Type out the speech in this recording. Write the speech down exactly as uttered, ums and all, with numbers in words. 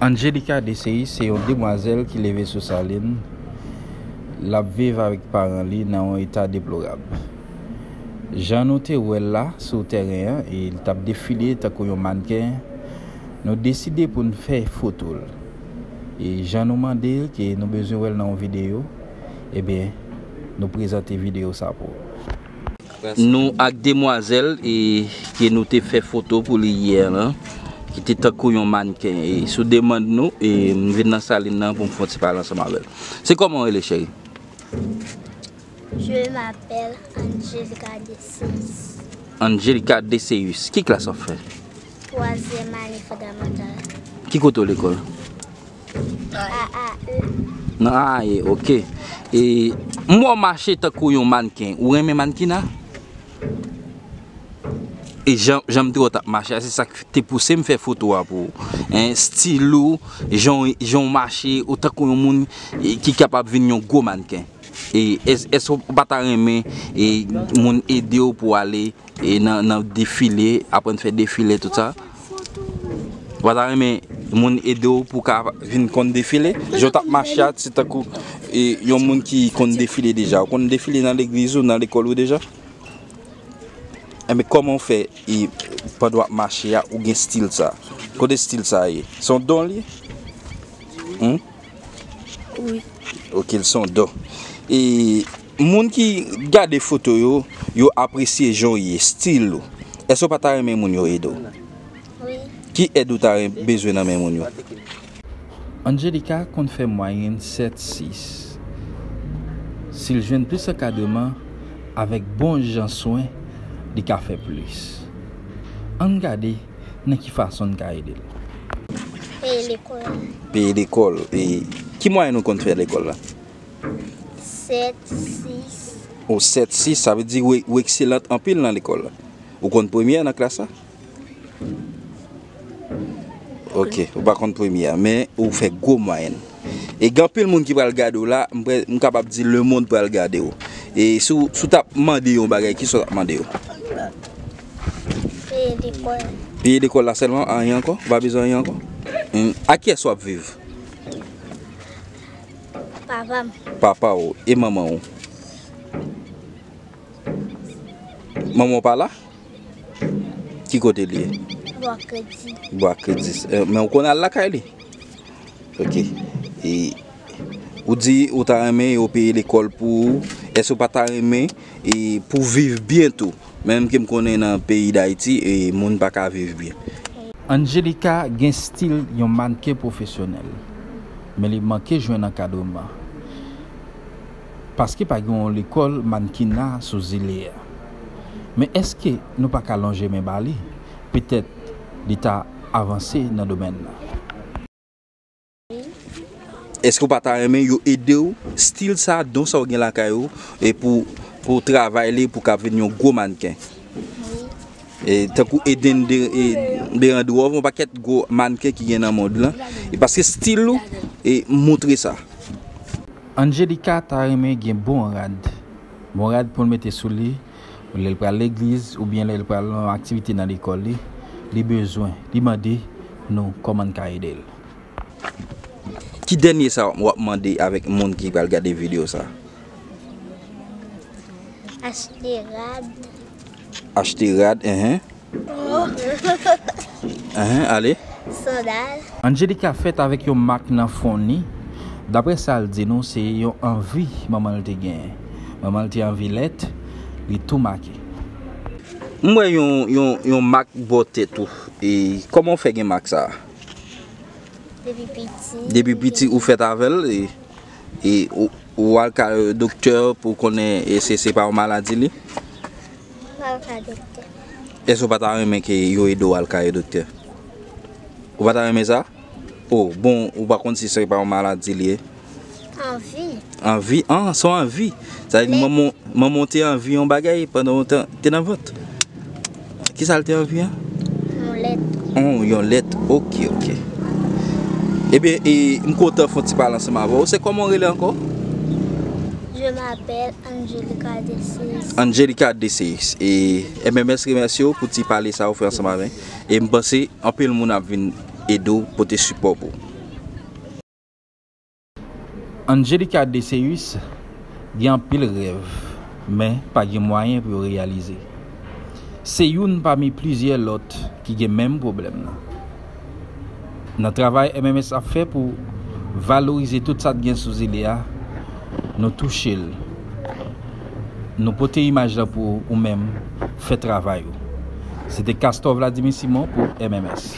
Angelica Deceus se yon demwazèl ki leve sou Salin. L ap viv avèk paran li nan yon eta deplorab. Jan nou te wè l la sou tèren an, e l t ap defile tankou yon mannken, nou deside pou n fè foto l. E jan nou mande l ke nou bezwen wè l nan yon videyo, ebyen, nou prezante videyo sa pou ou. Nou ak demwazèl e ke nou te fè foto pou li yè lan, ki te tankou yon mannken. E sou demann nou, e m vin nan Salin nan pou m fè yon ti pale ansanm avè l. Se kòman w rele, cheri? Je m'appelle Angelica Deceus. Angelica Deceus. Ki klas w ap fè? Twazyèm ane fondamantal. Ki kote w lekòl? A A E. Nan A A E, ok. E m wè w mache tankou yon mannken. Ou renmen mannkena? E jan, jan m te wè w t ap mache a, se sa k te pouse m fè foto a pou ou. Hein, stil ou, jan w, jan w mache, ou tankou yon moun e, ki kapab vin yon gwo mannken. E èske w pa ta renmen e, moun ede w pou w ale e nan, nan defile, aprann fè defile, tout sa? Ou pa ta renmen moun ede w pou w ka vin konn defile? Jan w t ap mache a, se tankou e, yon moun ki konn defile deja. Ou konn defile nan legliz ou, nan lekòl ou deja? Enben, kòman w fè e, pandan w ap mache a, ou gen stil sa? Kote stil sa ye? Se yon don li ye? Hmm? Wi. Ok, l se yon don. E moun ki gade foto yo, yo apresye jan w ye, stil ou. Èske w pa ta renmen moun yo ede w? Wi. Ki èd ou ta ren- bezwen nan men moun yo? Angelica konn fè mwayèn sèt sis. Si l jwenn plis ankadreman avèk bon jan swen, li ka fè plis. Ann gade nan ki fason n ka ede l. Peye lekòl. Peye lekòl. E ki mwayèn ou konn fè lekòl la? Sèt sis. O, sèt sis, sa vle di ou, ou ekselant anpil nan lekòl la. Ou konn premyè nan klas la? Ok, ou pa konn premyè, men ou fè gwo mwayèn. E gen anpil moun ki pral gade w la, m, prè- m kapab di lemonn pral gade w. E si w, si w t ap mande yo yon bagay, kisa w t ap mande yo? Peye lekòl. Peye lekòl la sèlman, anyen ankò? Ou pa bezwen anyen ankò? Hmm, ak kiyès w ap viv? Papa m. Papa w e manman w? Manman w pa la? Ki kote li ye? Bwa kredi. Bwa kredi. Eh, men ou konn al lakay li? Ok. E ou di ou ta renmen yo peye lekòl pou ou. Èske ou pa ta renmen e pou viv byen tou? Menm ke m konnen nan peyi Dayiti, e moun pa ka viv byen. Angelica gen stil yon mannken pwofesyonèl, men li manke jwenn ankadreman. Paske pa gen yon lekòl mannkena sou zile a. Men èske nou pa ka lonje men ba li? Petèt li ta avanse nan domèn nan. Èske w pa ta renmen yo ede w, stil sa, don sa w gen lakay ou, e pou, pou travay li, pou ka vin yon gwo mannken? E, tankou Eden de, e, Berandrov, yon pakèt gwo mannken ki gen nan mond lan. E paske stil ou, e, montre sa. Angelica ta renmen gen bon rad. Bon rad pou l mete sou li, lè l pral legliz, oubyen lè l pral nan yon aktivite nan lekòl li, li bezwen, li mande nou kòman n ka ede l. Ki dènye sa w ap mande avèk moun ki pral gade videyo sa? Achte rad. Achte rad, enhen. Enhen, ale. Sandal. Angelica fèt avèk yon mak nan fwon li. Daprè sa l di nou, se yon anvi manman l te genyen. Manman l te anvi lèt, li tou make. M wè yon, yon, yon mak bò tèt ou. E kòman w fè gen mak sa a? Depi piti. Depi piti ou fèt avè l, e, e ou, ou al kay doktè pou konnen e se, se pa yon maladi li? M pa al kay doktè. Èske ou pa ta renmen ke yo ede w al kay doktè? Ou pa ta renmen sa? O, bon, ou pa konn si se pa yon maladi li ye? Anvi. Anvi? An, se yon anvi. Sa vle di manman, manman w te anvi yon bagay pandan w te, te nan vant. Kisa l te anvi an? Yon lèt. Oh, yon lèt. Ok, ok. Ebyen, e, m kontan fè yon ti pale ansanm avè w. Se kòman w rele ankò? Je m'appelle Angelica Deceus. Angelica Deceus. E M M S remèsye w pou ti pale sa w fè ansanm avè m. E m panse anpil moun ap vin ede w pote sipò pou w. Angelica Deceus gen anpil rèv, men pa gen mwayen pou yo reyalize. Se youn pami plizyè lòt ki gen menm pwoblèm nan. Nan travay M M S ap fè pou valorize tout sa k gen sou zile a, nou touche l. Nou pote imaj lan pou ou menm, fè travay ou. Se te Castor Vladimir Simon pou M M S.